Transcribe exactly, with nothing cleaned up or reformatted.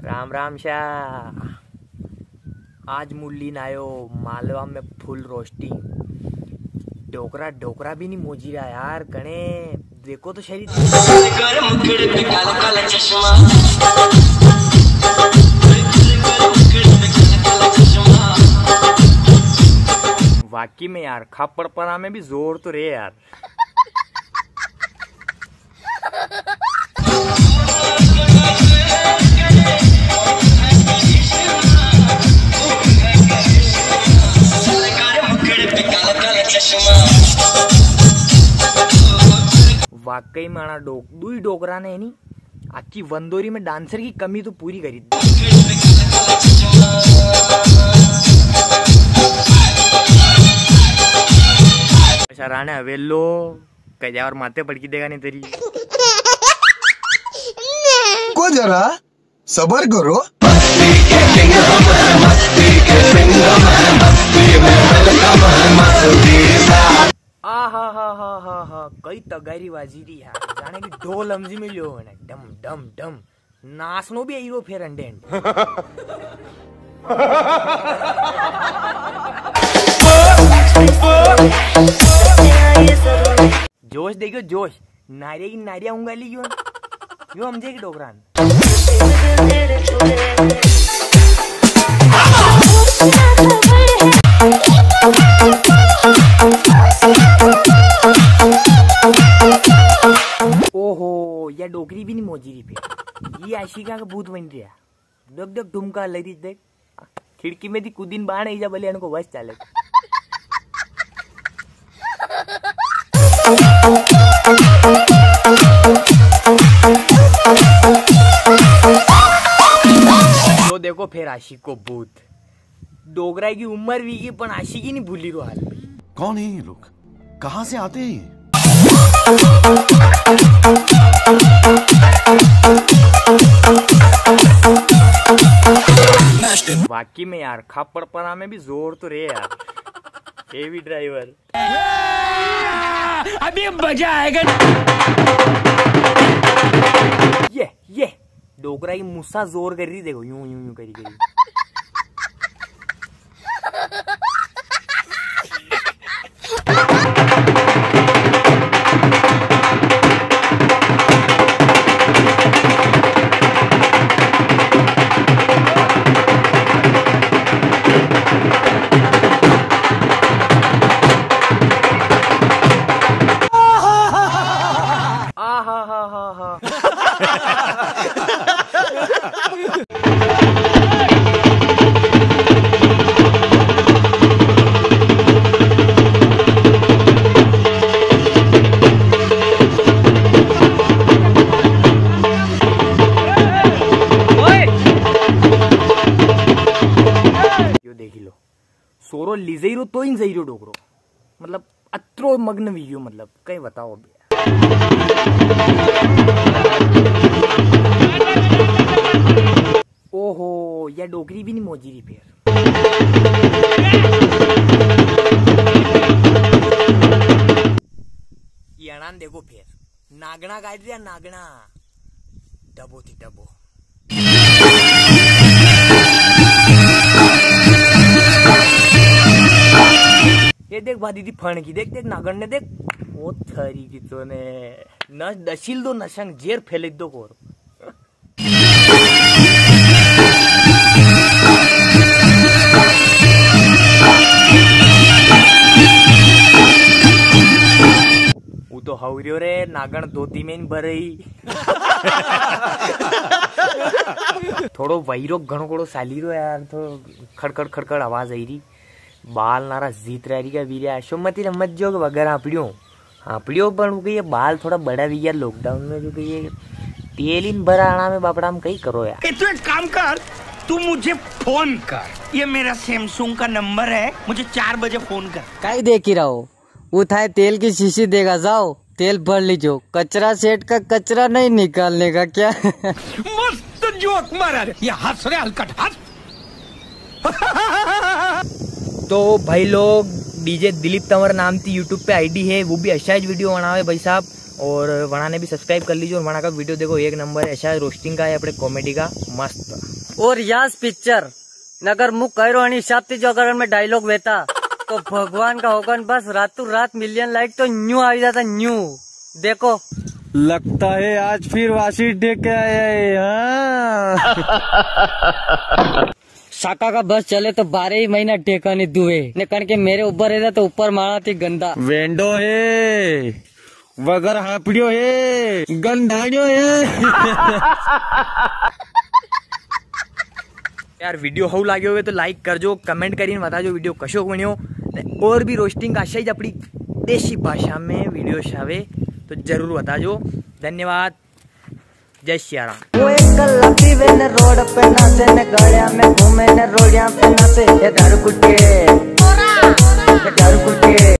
राम राम सा। आज मूं लीन आयो मालवा में full roasting। डोकरा, डोकरा भी नी मोजी रहा यार, कणे देखो तो सही। वाकई में यार, खापड़ परा में भी जोर तो रे यार। वाकई में आना डोक-, दुई डोकरा ने है नी, आखी वंदोरी में dancer की कमी तो पूरी करी दी। अच्छा राणे हवेलो, कजा और माथे पड़की देगा नी तेरी। को जरा सबर करो। आ हा हा हा हा हा, कई तगारी वाजी री यार, जाने की ढोल हमजी में लियो है ना, डम डम डम। नाचनो भी आई रो फेर अंडे अंडे। जोश देखो जोश, नारिया की नारिया उंगाली क्यों? यो हमजे की डोकरान। ओहो, या डोकरी भी नी मोजी री पे। ये आशिका का भूत बन रिया। देख, देख, ठुमका लई री, देख। खिड़की में थी कूदीन बाण आई जा, भले इनको वश चाले। तो देखो, फेर आशिक को भूत। डोकरा की उम्र वी गी, पण आशिकी नी भूली रो हाल भी। कौन है ये लोग? कहाँ से आते हैं ये? वाकई में यार, खापड़ परा में भी जोर तो रे यार। Heavy driver। अभी मजा आएगा। ये, ये। डोकरा की मूसा जोर करी री, देखो, यूं, यूं, यूं करी, करी। आ हा हा हा हा। यो देखी लो, सोरो लीजई रो तो ही जई रो डोकरो, मतलब अत्रो मग्न वी गयो, मतलब कई बताओ अभी। ओहो, या डोकरी भी नी मोजी री फेर। ये अणान देखो फेर, नागणा काट रिया, नागणा। डबो थी डबो। ये देख बा दीदी फण की, देख, देख नागण ने देख। ओ थारी की तो ने, न दशील दो नशंग जेर फैले दो कोर। वो तो हवरियो रे, नागण धोती में भरई। थोड़ो वैरो घणो कोड़ो साली रो यार, तो खड़खड़ खड़खड़ आवाज आई री। बाल नारा जीत रहा री का वीरे, अशो मती रमत जो के वगैरह हांपड़ियो। हांपड़ियो, पण वो कहिए बाल थोड़ा बड़ा वी गया lockdown में, जो कहिए तेल इन भरा आना में बापड़ा हम कई करो यार। ए, तू एक काम कर, तू मुझे फोन कर, ये मेरा Samsung का नंबर है, मुझे चार बजे फोन कर। काई देखी रहो, वो थाए तेल की शीशी देगा, जाओ तेल भर लीजो, कचरा सेठ का कचरा नहीं निकालने का क्या? मस्त जोक मारा रे, ये हंस रे हलकट, हंस। तो भाई लोग, डीजे दिलीप तंवर नाम थी YouTube पे आईडी है, वो भी अशाज वीडियो बनावे भाई साहब, और वणा ने भी subscribe कर लीजिए, और वणा का वीडियो देखो, एक नंबर है, अशाज रोस्टिंग का है, अपने कॉमेडी का, मस्त। और यास पिक्चर, नगर मुख कह रो अणी हिसाब थी जो अगर में डायलॉग वेता, तो भगवान का होगन बस रातों रात मिलियन लाइक तो न्यू आ जाता, न्यू। देखो, लगता है आज फिर वासी ढेके आया है, हाँ। शाका का बस चले तो बारह ही महीना ढेका नी दुवे। ने कण के मेरे ऊपर है तो ऊपर मारा थी गंदा। वेंडो है, वगर हापड़ियो है, गंधाड़ियो है। यार, वीडियो हऊ लाग्यो हुए तो लाइक कर जो, कमेंट करीने बता जो वीडियो कशो बन्यो। ने और भी रोस्टिंग का अशा ही अपनी देसी भाषा में वीडियो चावे तो जरूर बता जो। धन्यवाद। जय सिया राम। वो एक कल्ला पीवे ने रोड पे नाचे ने गाड़िया में घूमे ने रोड़िया पे नाचे। ये दारू कुटिए, ये दारू कुटिए,